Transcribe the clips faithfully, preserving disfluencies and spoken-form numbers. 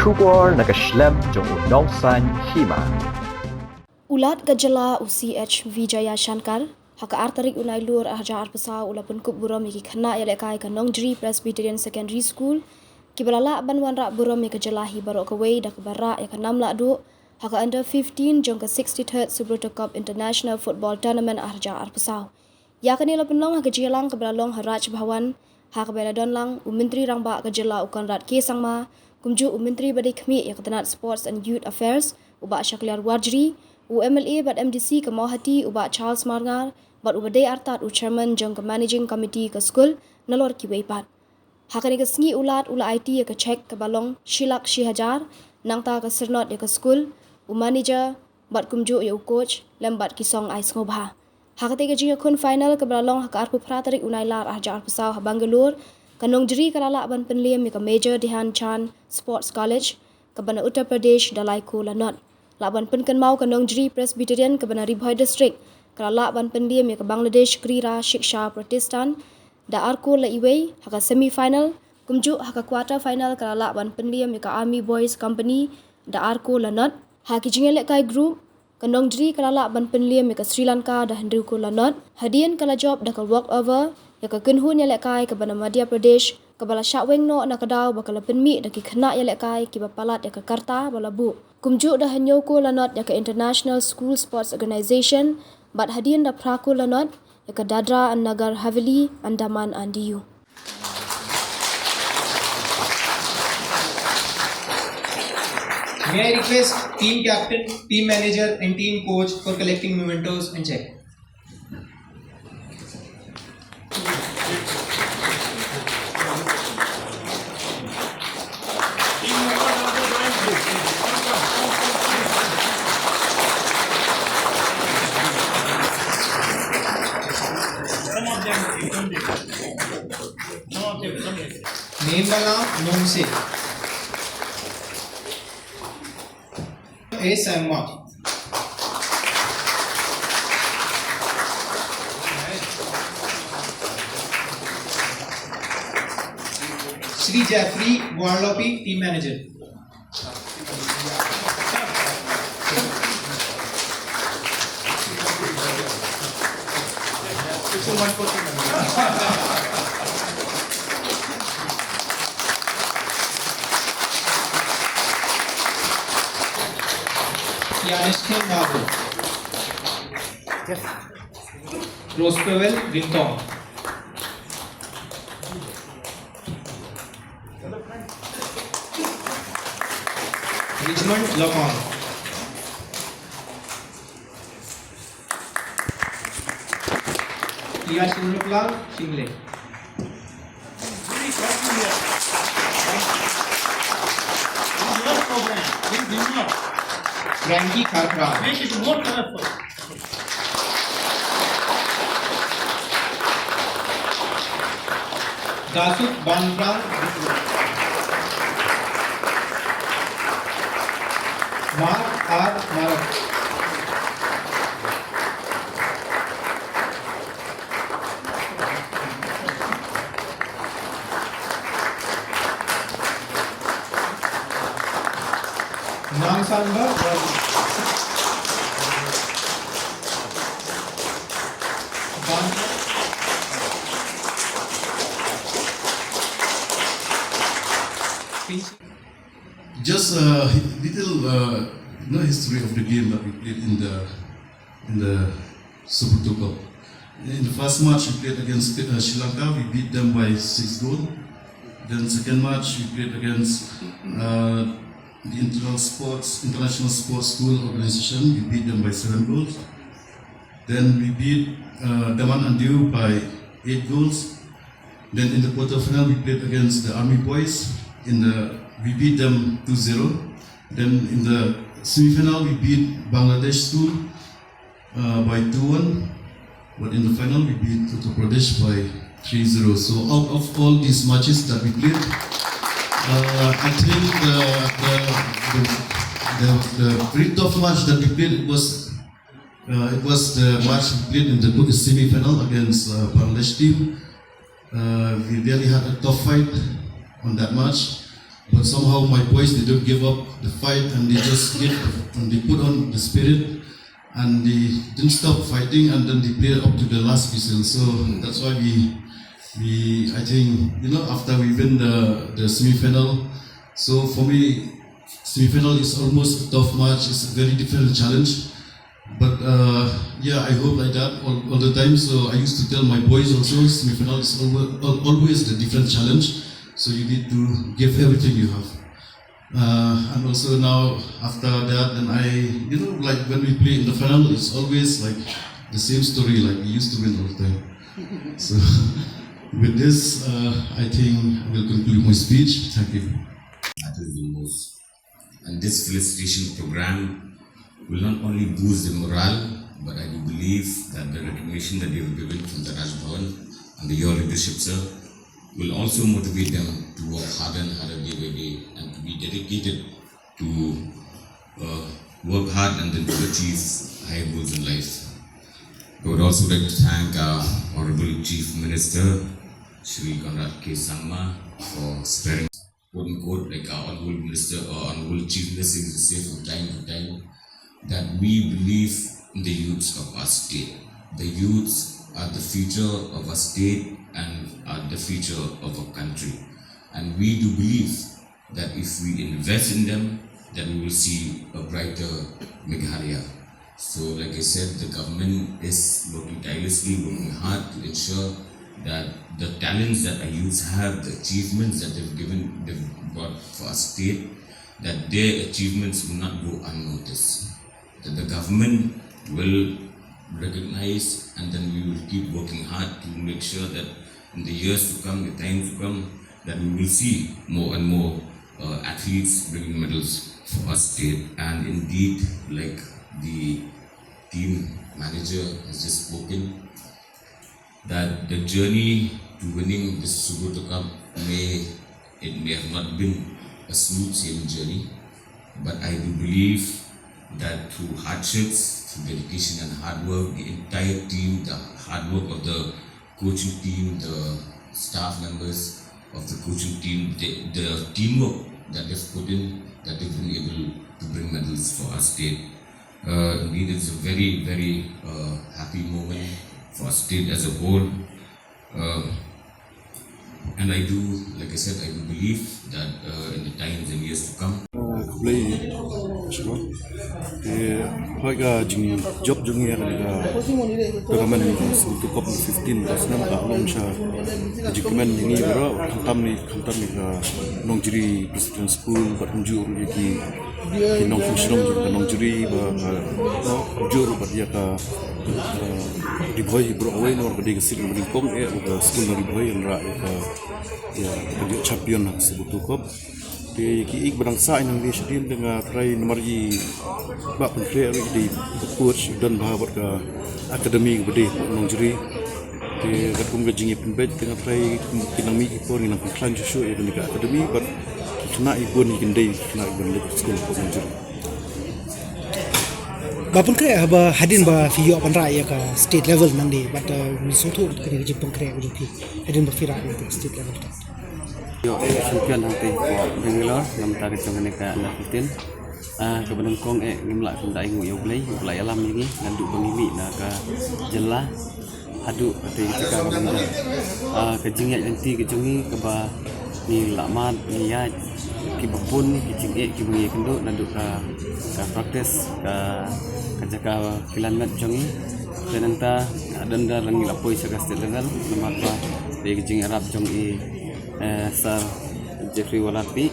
Khubor na ka shlem jong u nongsaiñ hima. U Lat ka jylla u C H Vijayashankar, ha ka ar tarik u Nailur ar hajar arphew saw u la pynkup burom ïa ki khynnah ïalehkai ka Nongjri Presbyterian Secondary School, kiba la lah ban wanrah burom ïa ka jylla hi baroh kawei da kaba rah ïa ka nam lahduh ha ka under fifteen jong ka sixty-third Subroto Cup International Football Tournament ar hajar arphew saw. Ïa kane la pynlong ha ka jingïalang kaba la long ha Raj Bhavan, ha kaba la don lang u Myntri Rangbah ka jylla u Conrad K Sangma, kumjuh u Myntri ba dei khmih ïa ka tnat Sports and Youth Affairs, u Bah Shakliar Warjri, u M L A bad M D C ka Mawhati, u Bah Charles Marngar, bad uba dei artat u Chairman jong ka Managing Committee ka skul, nalor kiwei pat. Ha kane ka sngi u Lat u la aiti ïa ka cheque kaba long shi lak shi hajar, nangta ka syrnod ïa ka skul, u manager, bad kumjuh ïa u coach, lem bad ki song ai sngewbha. Ha katei ka jingïakhun final kaba la long ha ka arphew phra tarik u Nailar ar hajar arphew saw ha Bangalore, ka Nongjri ka la lah ban pynliem ïa ka Major Dhyan Chand Sports College, kaba na Uttar Pradesh da lai kol la nod. Lah ban pynkynmaw ka Nongjri Presbyterian kaba na Ri Bhoi District, ka la lah ban pynliem ïa ka Bangladesh Krira Shiksha Pratishthan, da ar kol la iwei, ha ka semi final, kumjuh ha ka quarter final ka la lah ban pynliem ïa ka Army Boys Company, da ar kol la nod. Ha ki jingïalehkai group, ka Nongjri ka la lah ban pynliem ïa ka Sri Lanka da hynriew kol la nod. Hadien ka la jop da ka walk over, ïa ka kynhun ïalehkai kaba na Madhya Pradesh, kaba la shah weng noh na ka daw ba ka la pynmih da ki khynnah ïalehkai kiba palat ïa ka karta ba la buh. Kumjuh da hynñiew kol la nod ïa ka International School Sports Organization, bad hadien da phra kol la nod ïa ka Dadra and Nagar Haveli, Andaman and Diu. May I request team captain, team manager and team coach for collecting mementos and cheque. Name wala nong se. A Sangma. Shri Jeffrey Warlopi, team manager. Yanis Ken Babu. Rosewell Vintong. Richmond Lokon. Iya Shingluklang Shingle. Frankie Kharkra. Dasuk Banrang. Mark R Marak. Nang Samba. Just a little, uh, you know, history of the game that we played in the in the Super Two Cup. In the first match we played against uh, Sri Lanka, we beat them by six goals. Then second match we played against uh, the Internal Sports International Sports School Organization. We beat them by seven goals. Then we beat uh, Daman and Diu by eight goals. Then in the quarterfinal we played against the Army Boys. In the we beat them two zero. Then in the semifinal we beat Bangladesh School uh, by two one, but in the final we beat Uttar Pradesh by three zero. So out of all these matches that we played, uh, I think the, the, the, the, the very tough match that we played, it was, uh, it was the match we played in the semi-final against uh, Bangladesh team. Uh, we really had a tough fight on that match. But somehow my boys, they don't give up the fight, and they just give and they put on the spirit, and they didn't stop fighting, and then they played up to the last whistle. So that's why we, we, I think, you know, after we win the, the semi-final, so for me, semi-final is almost a tough match. It's a very different challenge. But uh, yeah, I hope like that all, all the time. So I used to tell my boys also, semi-final is always, always the different challenge. So you need to give everything you have. Uh, and also now after that, and I, you know, like when we play in the final, it's always like the same story. Like we used to win all the time. So with this, uh, I think I will conclude my speech. Thank you. That is the most. And this felicitation program will not only boost the morale, but I do believe that the recognition that they were given from the Raj Bhavan under your leadership, sir, will also motivate them to work harder and harder day by day and to be dedicated to uh, work hard and then to achieve higher goals in life. I would also like to thank our Honorable Chief Minister, Shri Conrad K Sangma, for sparing, quote unquote, like our Honorable Minister or Honorable Chief Minister used to say from time to time, that we believe in the youths of our state. The youths are the future of our state and are the future of our country. And we do believe that if we invest in them, then we will see a brighter Meghalaya. So, like I said, the government is working tirelessly, working hard to ensure that the talents that our youths have, the achievements that they've given, they've brought for our state, that their achievements will not go unnoticed. That the government will recognize, and then we will keep working hard to make sure that in the years to come, the times to come, that we will see more and more uh, athletes bringing medals for our state. And indeed, like the team manager has just spoken, that the journey to winning the Subroto Cup may, it may have not been a smooth sailing journey, but I do believe that through hardships, through dedication and hard work, the entire team, the hard work of the coaching team, the staff members of the coaching team, the, the teamwork that they've put in, that they've been able to bring medals for our state. Uh, indeed, it's a very, very uh, happy moment for our state as a whole. Uh, and I do, like I said, I do believe that uh, in the times and years to come, Uh, khublei, shukran. Te, hoi ka jingjop jong ngi ha ka tournament, uh, Subroto Cup fifteen, ka snem ka long sha ka jingkmen jong ngi baroh, khamtam ïa, khamtam ïa ka Nongjri Presbyterian School, bad kumjuh ruh ïa ki, ki nongshong shnong jong ka Nongjri, bad ka, kumjuh ruh bad ïa ka, uh, Ri Bhoi baroh kawei, namar ka dei ka seat kaba nyngkong eh, ka skul na Ri Bhoi, hynrei ïa ka, ïa ka champion ha ka Subroto Cup. Te ki, ïa kiba dang sah ïa ngi shadien te nga trai namar i Bah Pynkhreh ruh i dei i coach, i don bha bad ka academy kaba dei Nongjri. Te katkum ka jingïapynbeit te nga trai ki nang mih ki por ngi nang pynkhlaiñ shuh shuh ïa kane ka academy bad ki khynnah i bun, i kyndei ki khynnah i bun leit skul Nongjri. Bah Pynkhreh, haba hadien ba phi ïoh ban rah ïa ka state level nangne bad, uh, ngi sngewthuh kane ka jingpynkhreh ka jong phi hadien ba phi rah ïa ka state level. Ïoh, eh, champion hangtei hapoh Bangalore, na ka bynta ka jong kane ka under fifteen. Ah, kaba nyngkong eh, ngim lah kynda ainguh ïa U Blei, uba la ïalam ïa ngi, naduh ba ngi mih na ka jylla haduh katei ka jaka kaba nyngkong. Ah, ka jingïaid lynti ka jong ngi kaba ngi la mad, ngi ïaid, kiba bun ki jingeh kiba ngi ïakynduh naduh ka, ka practice, ka, ka jaka kilan met jong ngi. Te nangta, ah, don da ngi la poi sha ka state level, namar ba dei ka jingïarap jong i eh, Sir Jeffrey Walati,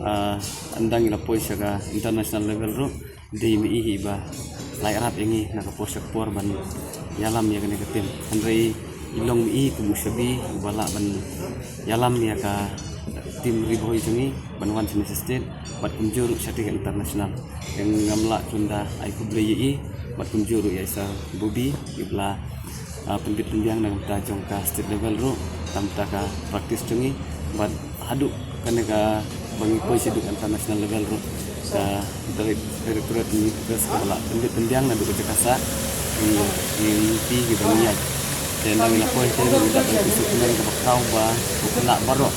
ah, ynda ngi la poi sha ka international level ruh, dei ma i hi ba la ïarap ïa ngi na ka por sha ka por ban ïalam ïa kane ka team. Hynrei i long ma i kum u shabi uba lah ban ïalam ïa ka team Ri Bhoi jong ngi ban wan sha state bad kumjuh ruh sha ka international. Te ngam lah kynda ai khublei ïa i bad kumjuh ruh ïa i Sir Bobby, iba la ah, pynbit pynbiang na ka bynta jong ka state level ruh, na ka bynta ka practice jong ngi, bad haduh kane kaba ngi poi shaduh international level ruh, ka direct, directorate ngi ka la pynbit pynbiang naduh ka jaka sah, ngi, ngi, ngi, kiba ngi ïaid. Te ynda ngi la poi te ngi la pynbit pynbiang kaba khraw ba u khynnah baroh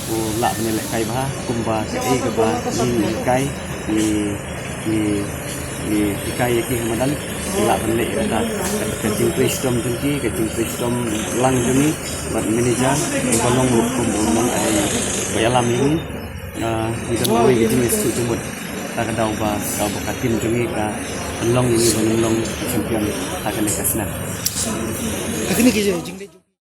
Lah ban lehkai bha kumba kaei kaba ngi hikai, ngi ngi ngi hikai ïa ki ha madan, ngi lah ban leh ïa kata. Ka jingtrei shitom jong ki, ka jingtrei shitom lang jong ngi bad manager, uba long ruh kum u nongai ba ïalam ïa ngi. Ngi don uwei ka jingïasuk jingmut, kata ka daw ba ka ba ka team jong ngi ka long ïa ngi ban long champion ha kane ka snem. Ka kine ki jing